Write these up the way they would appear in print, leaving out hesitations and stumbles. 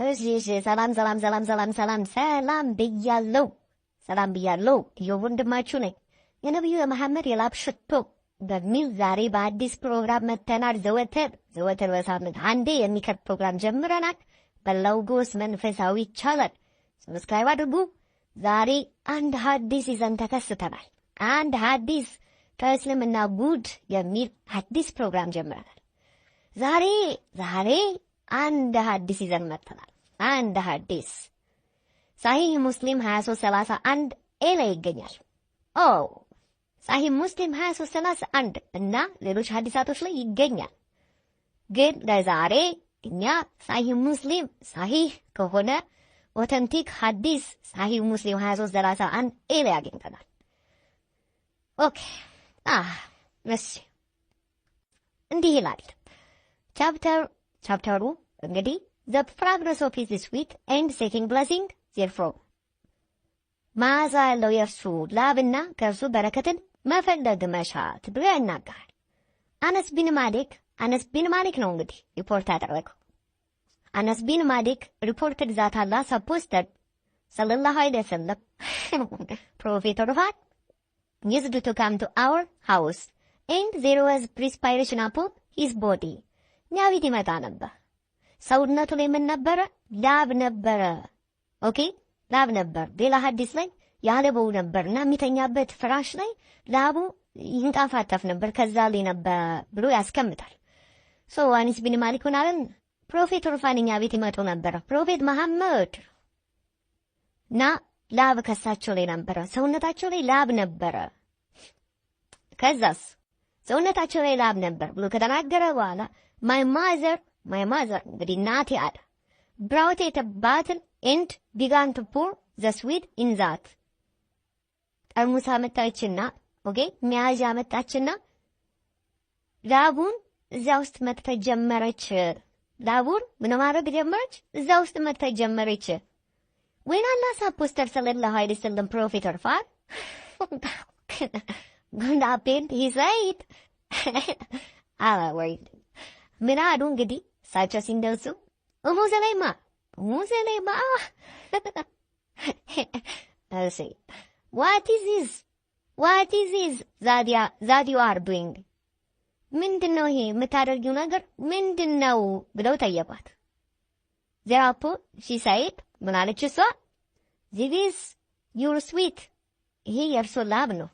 እሺ እሺ፣ ሰላም ሰላም ሰላም ሰላም ሰላም ሰላም ብያለው፣ ሰላም ብያለው። የወንድማችሁ ነኝ። የነቢዩ የመሐመድ የላብ ሽቶ በሚል ዛሬ በአዲስ ፕሮግራም መጥተናል። ዘወትር ዘወትር በሳምንት አንዴ የሚቀርብ ፕሮግራም ጀምረናል። በሎጎስ መንፈሳዊ ይቻላል። Subscribe አድርጉ። ዛሬ አንድ ሀዲስ ይዘን ተከስተናል። አንድ ሀዲስ ከእስልምና ጉድ የሚል አዲስ ፕሮግራም ጀምረናል። ዛሬ ዛሬ አንድ ሀዲስ ይዘን መጥተናል። አንድ ሀዲስ ሳሂህ ሙስሊም 2331 A ላይ ይገኛል። ኦ፣ ሳሂህ ሙስሊም 2331 እና ሌሎች ሀዲሳቶች ላይ ይገኛል። ግን ለዛሬ እኛ ሳሂህ ሙስሊም ሳሂህ ከሆነ authentic ሀዲስ ሳሂህ ሙስሊም 2331 A ላይ አግኝተናል። Okay፣ እሺ፣ እንዲህ ይላል። Chapter ኡ እንግዲህ "The fragrance of his sweat and seeking blessing therefrom"፣ መዓዛ ያለው የእርሱ ላብና ከእርሱ በረከትን መፈለግ መሻት ብሎ ያናገራል። አነስ ቢን ማሊክ፣ አነስ ቢን ማሊክ ነው እንግዲህ ሪፖርት ያደረገው። አነስ ቢን ማሊክ reported that Allah's apostle ሰለላሁ ዐለይሂ ወሰለም, Prophet of used to come to our house and there was perspiration upon his body። እኛ ቤት ይመጣ ነበር። ሰውነቱ ላይ ምን ነበረ? ላብ ነበረ። Okay፣ ላብ ነበር። ሌላ ሀዲስ ላይ ያልበው ነበር እና የሚተኛበት ፍራሽ ላይ ላቡ ይንጣፋጠፍ ነበር፣ ከዛ ላይ ነበር ብሎ ያስቀምጣል። So አኒስ ቢን ማሊክ ሆናለን Prophet ኡርፋን እኛ ቤት ይመጡ ነበረ። Prophet መሐመድ እና ላብ ከሳቸው ላይ ነበረ፣ ሰውነታቸው ላይ ላብ ነበረ። ከዛስ ሰውነታቸው ላይ ላብ ነበር ብሎ ከተናገረ በኋላ my mother እንግዲህ እናቴ አለ brought a bottle and began to pour the sweat in that። ጠርሙስ አመጣችና፣ okay፣ መያዣ አመጣችና ላቡን እዚያ ውስጥ መክተት ጀመረች። ላቡን ምን ማድረግ ጀመረች? እዛ ውስጥ መክተት ጀመረች። When Allah's apostle ሰለላሁ ዐለይሂ ወሰለም, Prophet ኡርፋን happened, he said አላ ወይ ምን አሉ እንግዲህ እሳቸው ሲደርሱ እሙ ሰለይማ፣ እሙ ሰለይማ፣ እሺ፣ "What is this? What is this that you are doing?" ምንድን ነው ይሄ የምታደርጊው ነገር ምንድን ነው ብለው ጠየቋት። Thereupon she said፣ ምን አለች እሷ? "This is your sweat፣ ይሄ የእርሶ ላብ ነው።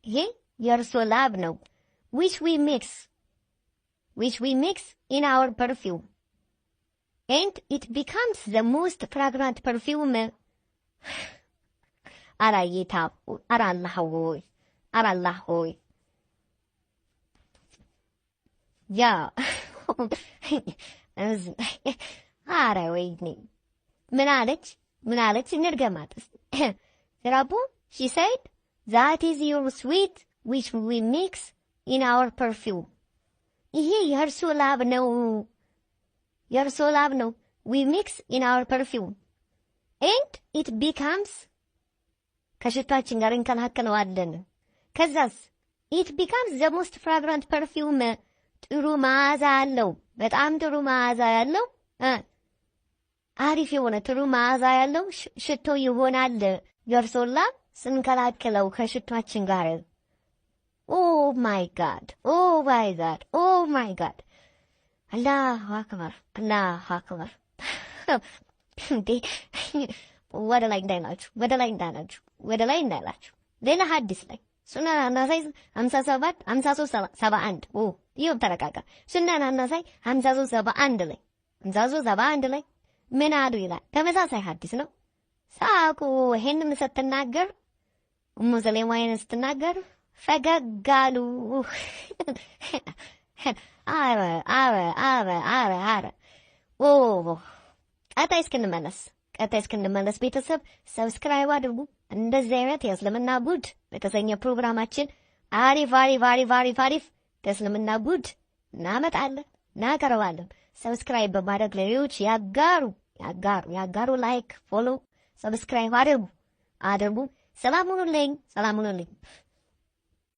ይሄ የእርሶ ላብ ነው። which we mix in our perfume and it becomes the most fragrant perfume።" አረ ጌታ፣ አረ አላህ ሆይ፣ አረ አላህ ሆይ፣ ያ አረ ወይኔ፣ ምን አለች? ምን አለች? እንድገማት። Thereupon she said, "That is your sweat which we mix in our perfume።" ይሄ የእርሶ ላብ ነው፣ የእርሶ ላብ ነው። "We mix in our perfume and it becomes" ከሽቷችን ጋር እንቀላቅለዋለን። ከዛስ "it becomes the most fragrant perfume"፣ ጥሩ መዓዛ ያለው፣ በጣም ጥሩ መዓዛ ያለው፣ አሪፍ የሆነ ጥሩ መዓዛ ያለው ሽቶ ይሆናል። የእርሶ ላብ ስንቀላቅለው ከሽቷችን ጋር። Oh my God, oh my God, oh my God! አላሁ አክበር፣ አላሁ አክበር! እንዴ፣ ወደ ላይ እንዳይላችሁ፣ ወደ ላይ እንዳይላችሁ፣ ወደ ላይ እንዳይላችሁ። ሌላ ሀዲስ ላይ ሱናን አናሳይ 57 5371፣ ይኸው ተረጋጋ። ሱናን አናሳይ 5371 ላይ፣ 5371 ላይ ምን አሉ ይላል። ተመሳሳይ ሀዲስ ነው። ሳቁ። ይሄንን ስትናገር፣ ኡሙ ሰሌማ ይሄን ስትናገር ፈገግ አሉ። አረ አረ አረ አረ አረ፣ ኦ፣ ቀጣይ እስክንመለስ ቤተሰብ subscribe አድርጉ። እንደዚህ አይነት የእስልምና ጉድ በተሰኘ ፕሮግራማችን አሪፍ አሪፍ አሪፍ አሪፍ አሪፍ ከእስልምና ጉድ እናመጣለን፣ እናቀርባለን። Subscribe በማድረግ ለሌሎች ያጋሩ፣ ያጋሩ፣ ያጋሩ። Like፣ follow፣ subscribe አድርጉ አድርጉ። ሰላም ሁኑልኝ፣ ሰላም ሁኑልኝ።